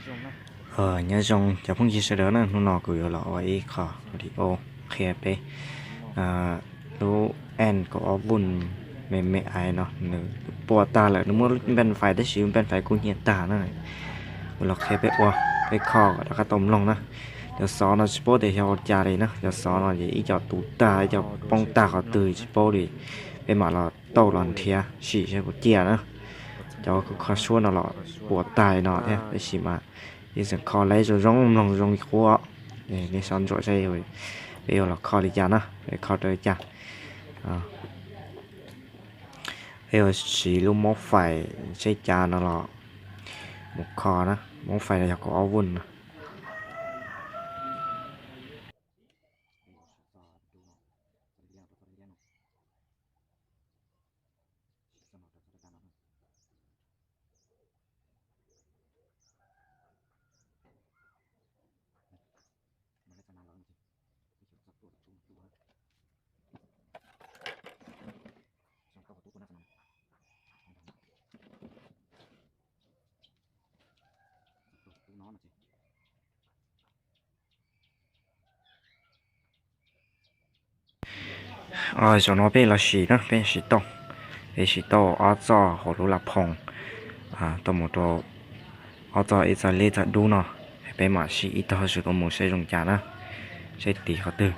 Nyob zoo cov phooj ywg sawv daws na, hnub no kuv yuav los ua ib qho video qhia peb lub N kaum ob vuj me me aiv no nws puas tag lawm, nws muaj npej fais tab sis npej fais kuj nyiam tag na. Kuv los qhia peb ua, peb kho kom rov qab tau mloog na. Cov xov no tsis paub tias yog ua cas li na, cov xov no ces ib co tu tag ib co poob tag qhov twg tsis paub li. Peb mam los tauj los nrhiav sim seb puas ciaj na. Cov kho suab no los puas tag li no thiab tab sis mas ib txwm kho leb zoo zoo mloog zoo li qub. Nej soj ntsuam saib peb yuav los kho li cas na, peb kho rau li cas. Peb yuav siv lub mob fais tseb cav no los mus kho na, mob fais no yog kaum ob vuj no. Zaum no peb los sim na, peb sim tauj, peb sim tauj ob txoj hauv lub laj phoom, tau mus rau ob txoj, ib txoj liab txoj dub no. Peb mam sim ib tog zuj zus tuaj mus saib zoo cas na, saib tiv qhov twg.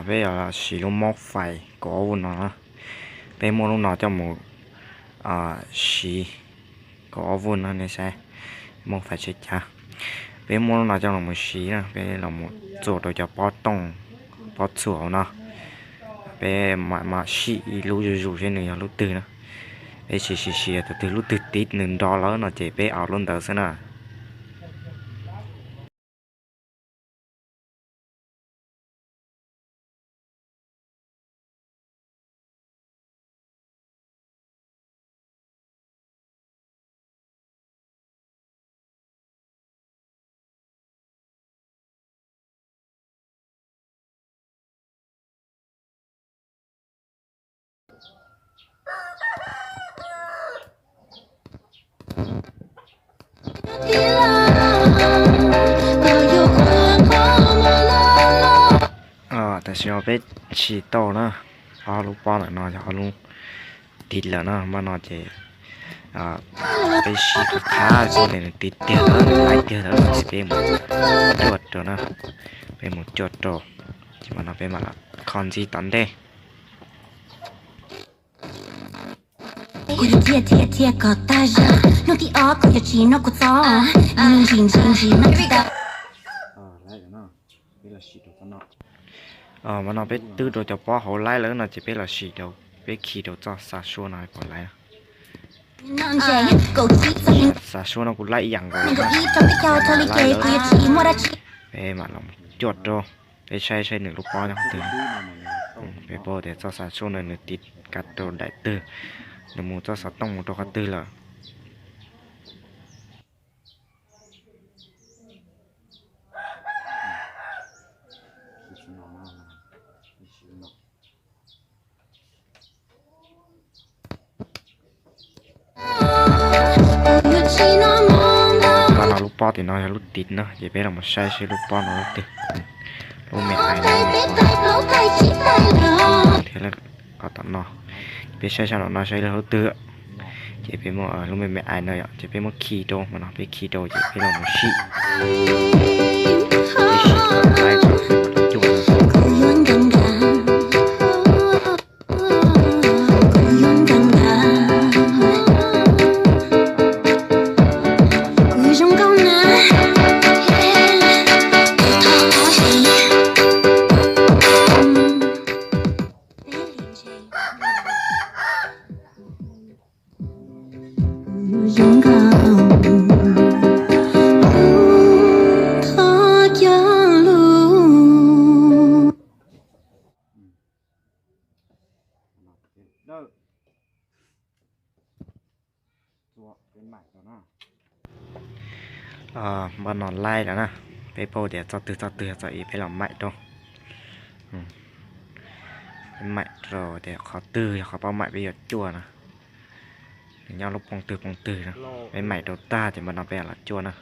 Peb yuav siv lub mob fais kaum ob vuj no na. Peb muab lub no coj mus siv kaum ob vuj no nej saib, mob fais tseb cav. Peb muab lub no coj los mus siv na, peb los mus txuas rau cov pob tooj, pob txhuam hauv no. Peb mam mam sim ib lub zuj zus seb nws yog lub twg na. Peb sim sim sim tus twg lub twg tiv nws nrov lawm no ces peb aus lub ntawd xwb na. Tam sim no peb sim tau na, ob lub pob ntawm no yog ob lub tiv lawm na, mas no ces peb sib qab qab nws tiv tiag lawm, laib tiag lawm ces peb mus cuaj rau na, peb mus cuaj rau, ces mas no peb mam los kho ntxiv tom ntej. Kuv yuav thiaj thiaj thiaj kom tag zog, hnub thib ob kuv yuav tsis noj kuv txob, ntsis ntsis ntsis noj tsis tau. Mas no peb twb rau cov pob hauv laib lawm no ces peb los sim rau, peb khi rau txoj xa suab no kom laib. Xa suab no kuv laib ib yam nkaus. Peb mam los cuaj rau, peb saib saib nws lub pob nyob qhov twg. Peb paub tias txoj xa suab no nws tiv kav rau daim twg, nws mus txoj xov tooj mus rau qhov twg lawm. Mas no lub pob tim no yog lub tiv na, ces peb los mus saib saib lub pob no lub twg. Lub me ais no thiab qhov tom no, peb saib saib tom no saib lub twg. Ces peb muab lub me me ais no yom, ces peb muab khi rau, mas no peb khi rau ces peb los mus sim. Peb sim tau laib rau cuaj. Npaj no laij lawm na, peb paub tias txoj twg txoj twg txoj ib peb los maim rau. Peb maim rau tias qhov twg yog qhov paub maim peb yuav cuaj na. Nws nyob lub poob twg poob twg na. Peb maim rau tag ces npaj no peb los cuaj na.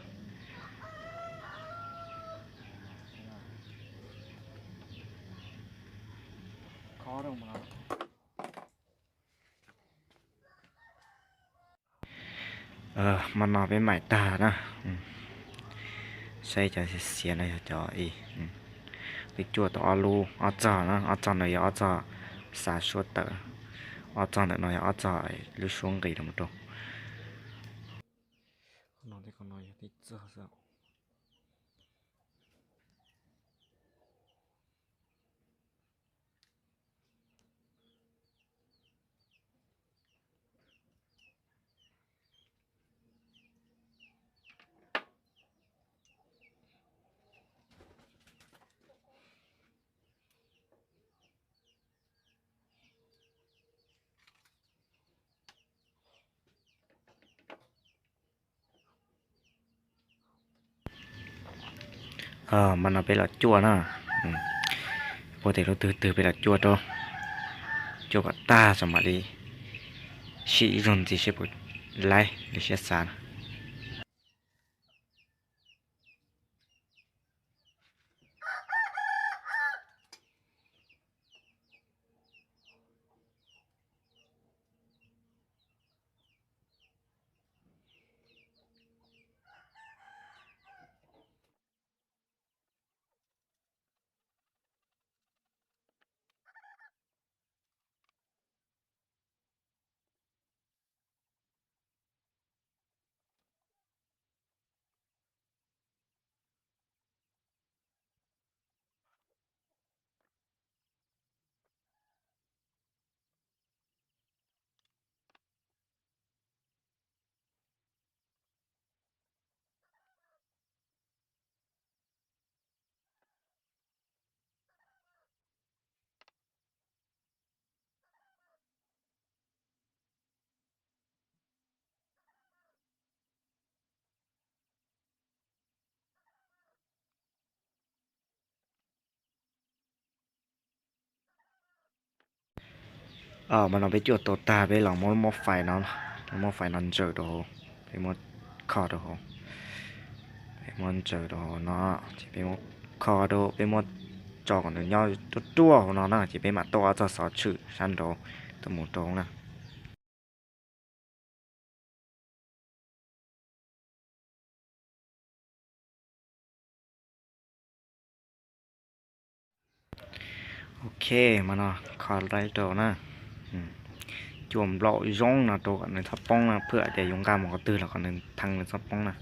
Hmo no peb maim tag na. Saib cov xiav no yog cov, twb cuaj tau ob lub, ob txog na, ob txog ntawd yog ob txog xav suab tawm, ob txog ntawm no yog ob txog lub suab nqis rau mus rau. Mas no peb los cuaj na. Puag tim lub twg twg peb los cuaj rau, cuaj kom tag tso mam li sim ib zaug ntxiv seb puas laib li siab xav na. Mas no peb cuaj tau tag peb los muab lub mab fais no, lub mab fais no ntsaws rau hauv, peb muab kho rau hauv, peb muab ntsaws rau hauv no, ces peb muab kho rau, peb muab tso kom nws nyob ruaj ruaj hauv no na, ces peb mam tuaj ob txoj xov tshwm sab nraud tuaj mus rau na. Ok, mas no kho laib rau na. Cuaj nplaum zoo no rau kom nws txhob poob na, phwj tias yus nqa mus qhov twg los kom nws thee nws txhob poob na.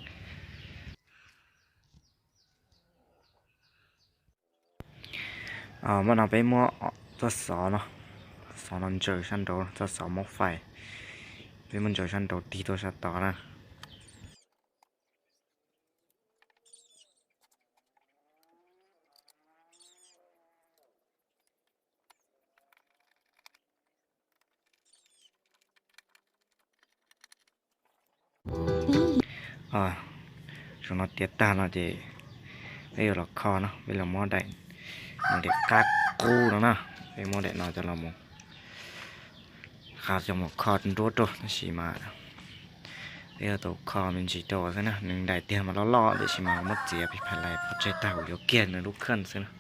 Mas no peb muab txoj xov no, xov no ntsaws sab nraud, txoj xov mab fais, peb muab ntsaws sab nraud tig tuaj sab tod na. Zoo no tiav tag no ces peb yuav los kho no, peb los muab daim, daim qab qub no na, peb muab daim no coj los mus, qab coj mus kho nruab rau, tab sis mas peb yuav tau kho me ntsis rau xwb na, nws daim tiag mas loj loj tiam sis mas muab txiav pis phais lais pov tseg tag kuv yuav kiag nws lub khaj xwb na.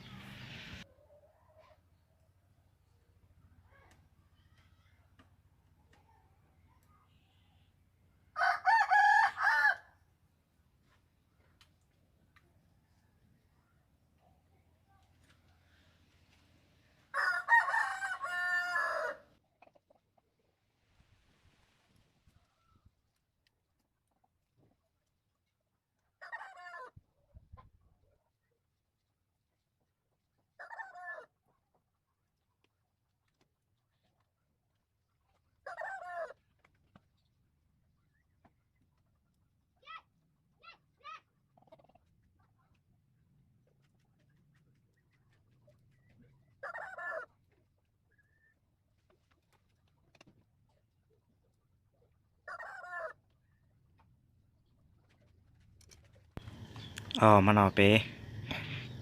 Hmo no peb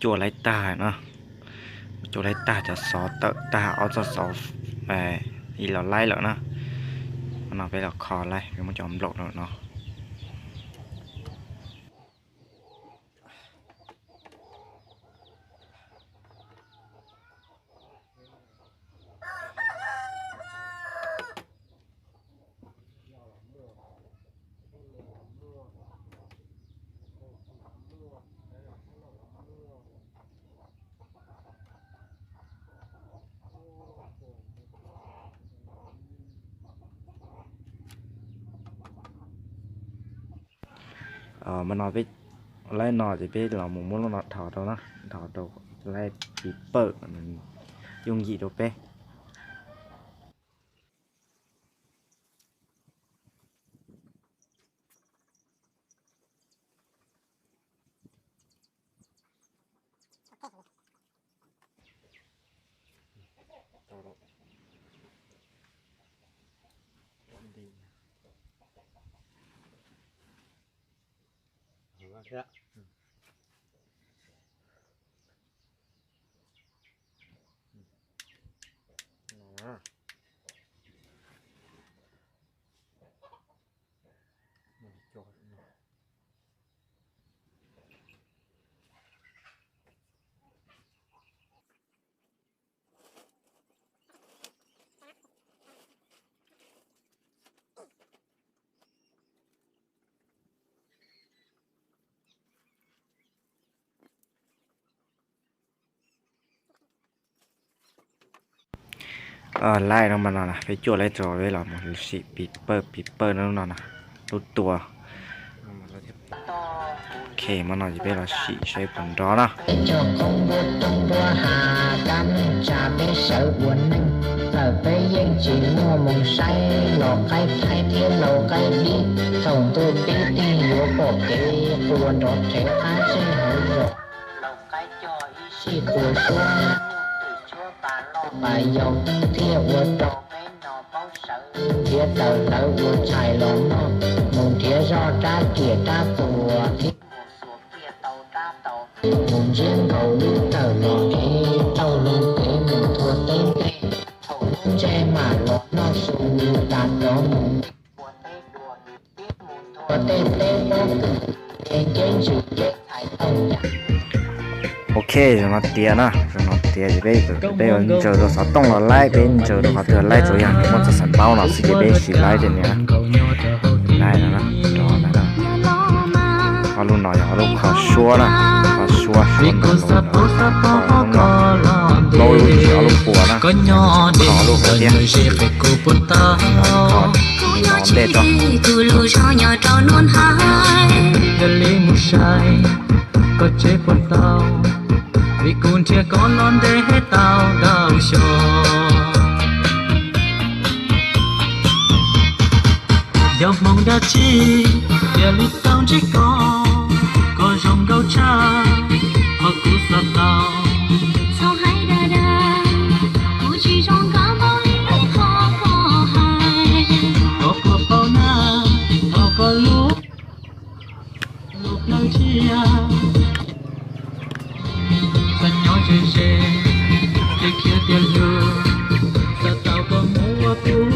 cuaj laib tag no, cuaj laib tag cov xov tawm tag ob txoj xov ib los laib lawm na. Hmo no peb los kho laib, peb muab cov nplaum rau no. Hmo no peb laib no ces peb los mus muab lub no dhos rau na, dhos rau laib pis pawj, yooj yim rau peb. Laib no mas no peb cuaj laib tso peb los mus sim pis pawj pis pawj no lub no na, lub tua. Ok, hmo no ces peb los sim saib puas nrov na. Peb cog qoob npuab toob npuab has kab neej tsa peb sawv ua neej, txawm peb yeej tsis muaj moo saib los qaib thaib thiab laus qaib dib, thaum ntuj pib teeg yuav pom kev, quas nrov rhev qab zej hauv zos, laus qaib cog ib sij quas suab, nyuj twm tshuab pas loj pas yau, thiaj ua rau peb no paub sawv, nrhiav taws hlawv ua tshais los noj, mus nrhiav zoj rab riam rab txuas thiab mus xuas kiag tau rab taus, mus ntsiab nkaus lub tawm los ev tau loo kev mus thua teb ntej, thaum lub ntsej mam los noj su, tas rov mus ua teb dua, mus thua tej teb pob kws, nce nceb ntsws nce txhais tau cas. Ok, zoo no tiav na, zoo no tiav ces peb, peb yuav ntsaws rau xov tooj los laib, peb ntsaws rau qhov twg laib tsuas yog nws muaj txoj xaim npaub no xwb ces peb sim laib tej ni na. Laib no na, rov ntawd na. Ob lub no yog ob lub kho suab na, kho suab suab ntawm lub no, plaub lub tsis ob lub puas na, kho ob lub hauv thiab. Ntej tso. Koj tsev puas tau, vim kuv nrhiav koj los ntev tau ntau xyoo. Yog hmoov dab tsi thiaj li tau ntsib koj, koj zoo nkauj tshaj qhov kuv xav tau. Txhob hais dag dag, kuv tsis zoo nkauj npaum li qhov koj hais. Koj puas paub na, thov koj lub lub plawv tshiab, xav nyob ze ze, ces khiav tiag lug, xav tau koj mus ua kuv